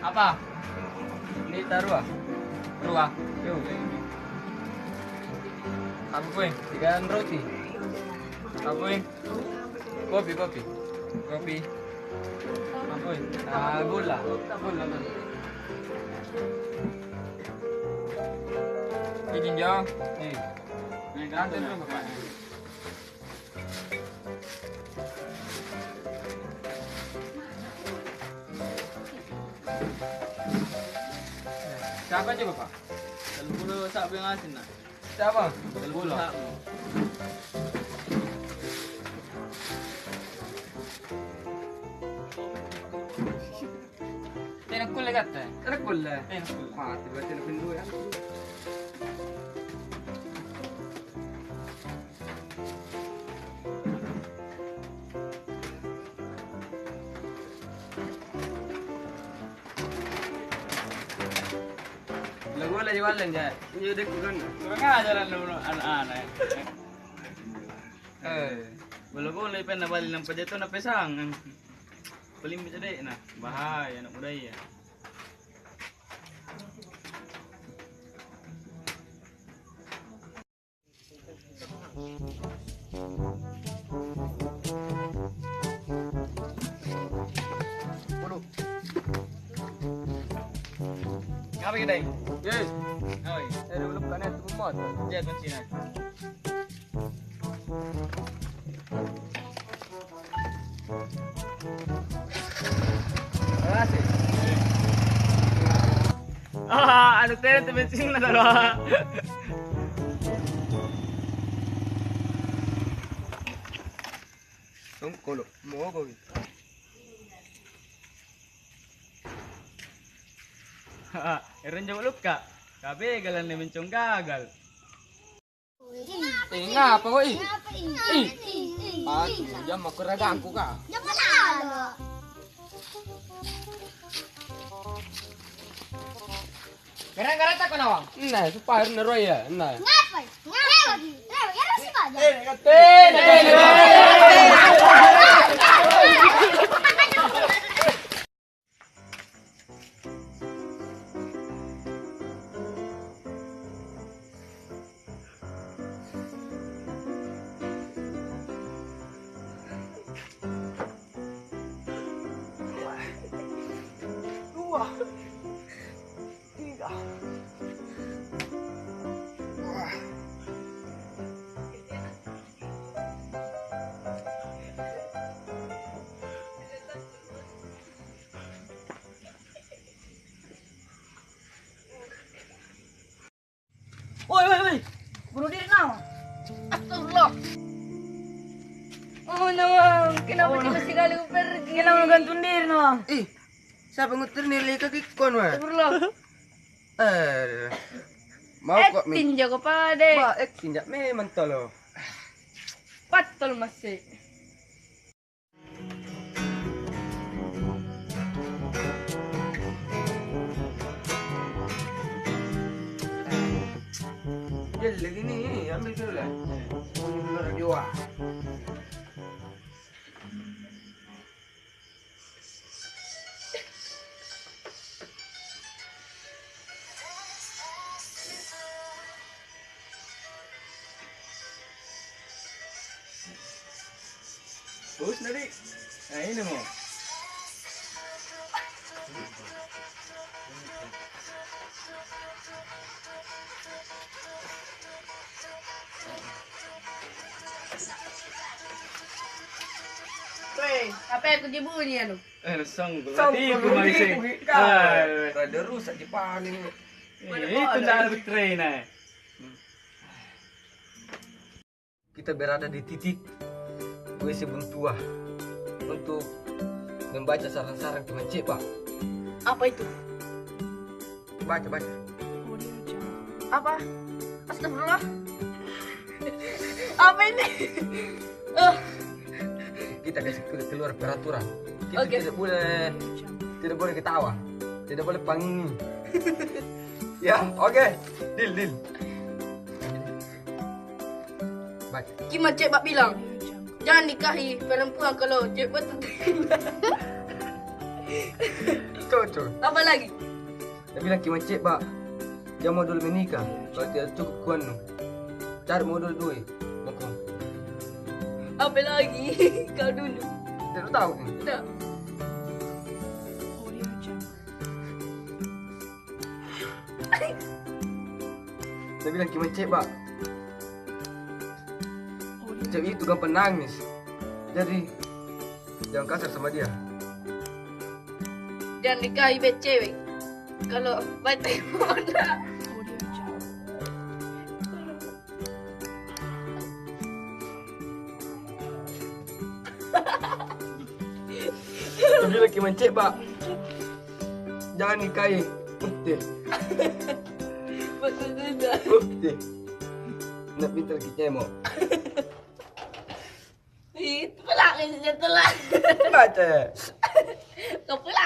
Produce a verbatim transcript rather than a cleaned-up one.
Apa? Ini tarua. Rua. Yo. Apa, Boy? Tiga roti. Apa, Boy? Kopi, kopi. Kopi. Apa, Boy? Ah, gula. Gula, gula. Ini dia. Nih. Ini kan. Siapa coba, Pak? Telluppulo sa'bu yang asin, nah. Siapa? Telluppulo sa'bu. Tena kulle katte? Tena kulle? Tena kulle. Mati berarti lebih dua ya. Laguala jualan ja. Iya deh kurang. Kurang ajar lu anak-anak. Eh, bola-bola penna bali nampa jatuh na pesang. Paling bisa deh nah. Bahaya anak muda iya. Waduh. Ngapa kita ini? Yes. Ngapa ini? Eh, dulu bukannya itu motor. Iya, kuncinya. Ah, anu tena tu bensinna tolo. Tongkolo, mogok. Erang jama lukka. Kabegalan nih mencong gagal. Eh, ngapa kok, ih? Ih. Aduh, jam aku ragangku, Kak. Jangan lalo. Gara-gara tak kena, Bang? Nah, supaya bener, ya. Nah. Ngapa? Ngapa? Eh, ya, si Bajang. Eh, eh, eh. Dua, tiga. Woi, woi, woi. Bunuh diri nawa. Astagfirullah. Oh, nawa. Kenapa tiba sekali pergi? Kenapa gantung diri nawa? Ih, siapa ngutir nih lika kikon, wah? Astagfirullah. Eh, mau kok mi? Acting jako pade. Ba, acting ja memang tolo. Pattol masih. Jelle gini, ambil dulu lah. Ini dulu radio ah. Terus tadi, nah ini mau. Weh, apa yang kujibunyi anu? Eh, song, song, tipu, tipu, tipu, tipu. Rada rusak ji paling. Eh, itu ndak ada train, eh. Kita berada di titik W C Buntua untuk membaca sarang-sarang teman cek, Pak. Apa itu? Baca, baca. Apa? Astagfirullah. Apa ini? Eh. Kita kasih ke-, keluar peraturan. Kita, oke, tidak boleh, tidak boleh ketawa. Tidak boleh pangingi. Ya, oke. Deal, deal. Baik. Cuma cek bak bilang, jangan nikahi perempuan kalau cek betul. Cocok. Apa lagi? Nabilang ki maccebba, "Jamo dulu menikah, kalau tidak cukup kuannu. Cari modal doi, mako." Apa lagi? Kau dulu. Tidak tahu. Tidak. Nabilang ki maccebba, "Cewek itu gampang nangis. Jadi, jangan kasar sama dia." Jangan nikahi be cewek. Kalau baik teh. Nabilang ki maccebba, "Jangan nikahi Utte." Betul juga. Utte. Nak pintar ki cemo. Ih, pula ke setelah. Baca. Kau pula.